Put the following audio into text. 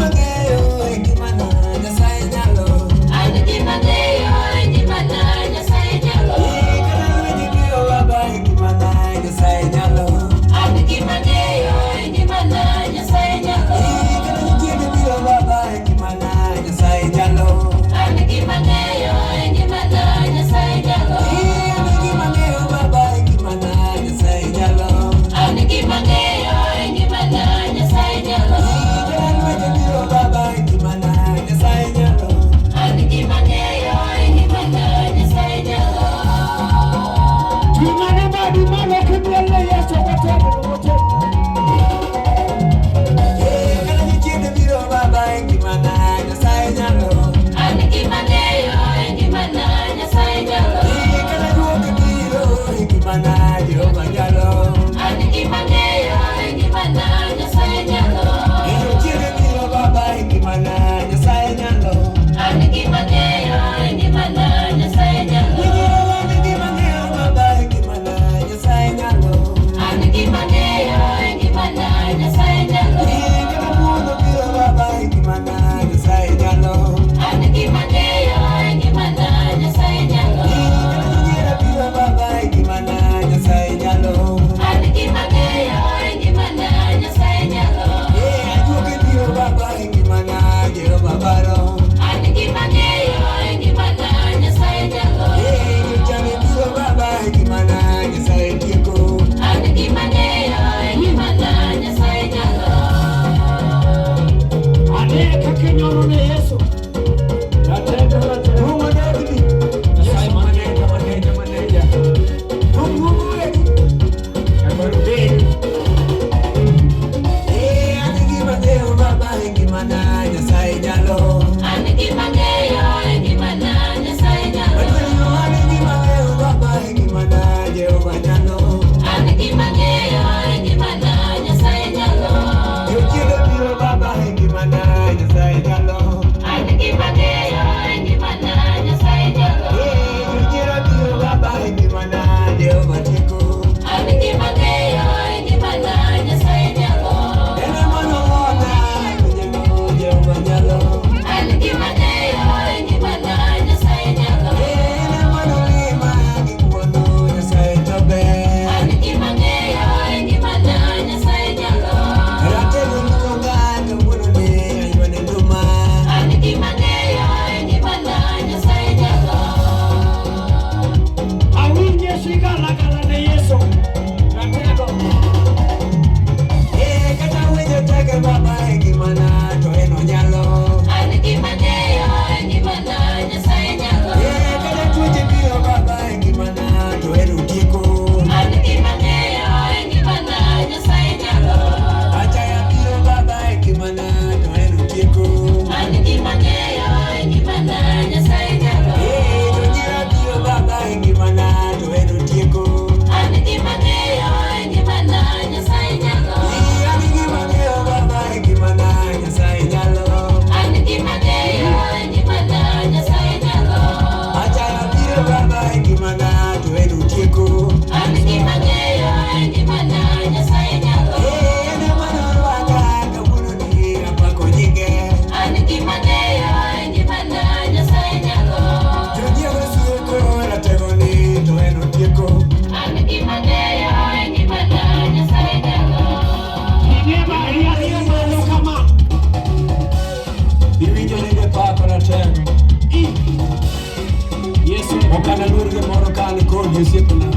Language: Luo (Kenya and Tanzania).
gima ng'eyo e ngimana, Nyasaye nyalo. An gima ng'eyo e ngimana, Nyasaye nyalo. Kata lwenje biro baba e ngimana, Nyasaye nyalo. An gima ng'eyo e ngimana, Nyasaye nyalo. Kata jochiende biro baba e ngimana, Nyasaye nyalo. An gima ng'eyo e ngimana, Nyasaye nyalo. An gima ng'eyo baba e ngimana, Nyasaye nyalo. An gima ng'eyo e ngimana, Nyasaye nyalo. Kata lwenje biro baba e ngimana, Nyasaye nyalo. An gima ng'eyo e ngimana, Nyasaye nyalo. Ting'ane badi malo kimiel ne Yesu motegno motegno. Kata jochiende biro baba e ngimana, Nyasaye nyalo. An gima ng'eyo e ngimana, Nyasaye nyalo. Kata juok biro e ngimana, Jehova nyalo. An gima ng'eyo e ngimana, Nyasaye nyalo. Jochiende biro baba e ngimana, Nyasaye nyalo. An gima ng'eyo e ngimana, Nyasaye nyalo. An gima ng'eyo baba e ngimana, Nyasaye nyalo. An gima ng'eyo e ngimana, Nyasaye nyalo. Kata mudho biro baba e ngimana, Nyasaye nyalo. An gima ng'eyo e ngimana, Nyasaye nyalo. Kata nyiera biro baba e ngimana, Nyasaye nyalo. An gima ng'eyo e ngimana, Nyasaye nyalo. Ajuoke biro baba e ngimana, Jehova baro. An gima ng'eyo e ngimana, Nyasaye nyalo. Jochane biro baba e ngimana, Nyasaye tieko. An gima ng'eyo e ngimana, Nyasaye nyalo. Ane kaka inyono ne Yesu. Ratego ratego. Thum odogni. Nyasaye Maneja, maneja, maneja. Thum duogo wegi. Bed. An gima ng'eyo baba e ngimana, Nyasaye nyalo. An gima ng'eyo e ngimana, Nyasaye nyalo. Adwaro an gima ng'eyo baba e ngimana, Jehova nyalo. An gima ng'eyo e ngimana, Nyasaye nyalo. Jochiende biro baba e ngimana, Nyasaye nyalo. An gima ng'eyo e ngimana, Nyasaye nyalo. Jochiende biro baba e ngimana, Jehova tieko. An gima ng'eyo e ngimana, Nyasaye nyalo. En ema nong'ona, nyalo, Jehova nyalo. An gima ng'eyo e ngimana, Nyasaye nyalo. En ema nolima gi ng'wono, Nyasaye to ber. An gima ng'eyo e ngimana, Nyasaye nyalo. Ratego luonga kawuono ni aywane nduma. An gima ng'eyo e ngimana, Nyasaye nyalo. Awinje sigalagala ne Yesu. Ratego. Kata winjo teke baba e ngimana to en onyalo. An gima ng'eyo e ngimana, Nyasaye nyalo. Kata tuoche biro baba e ngimana to en otieko. An gima ng'eyo e ngimana, Nyasaye nyalo. Achaya biro baba e ngimana to en otieko. An gima ng'eyo e ngimana, Nyasaye nyalo. Jonyiera biro baba e ngimana to en otieko. An gima ng'eyo e ngimana, Nyasaye nyalo. An gima ng'eyo baba e ngimana, Nyasaye nyalo. An gima ng'eyo e ngimana, Nyasaye nyalo. Achaya biro baba e ngimana to en otieko. An gima ng'eyo e ngimana, Nyasaye nyalo. En ema norwaka kawuono ni apako nyinge. An gima ng'eyo e ngimana, Nyasaye nyalo. Jonyiego sieko ratego ni to en otieko. An gima ng'eyo e ngimana, Nyasaye nyalo. Ting'e badi ariyo malo kama. Iwinjo nige pako ratego. I. Yesu. Ok analuor gimoro ka an kodi osiepna.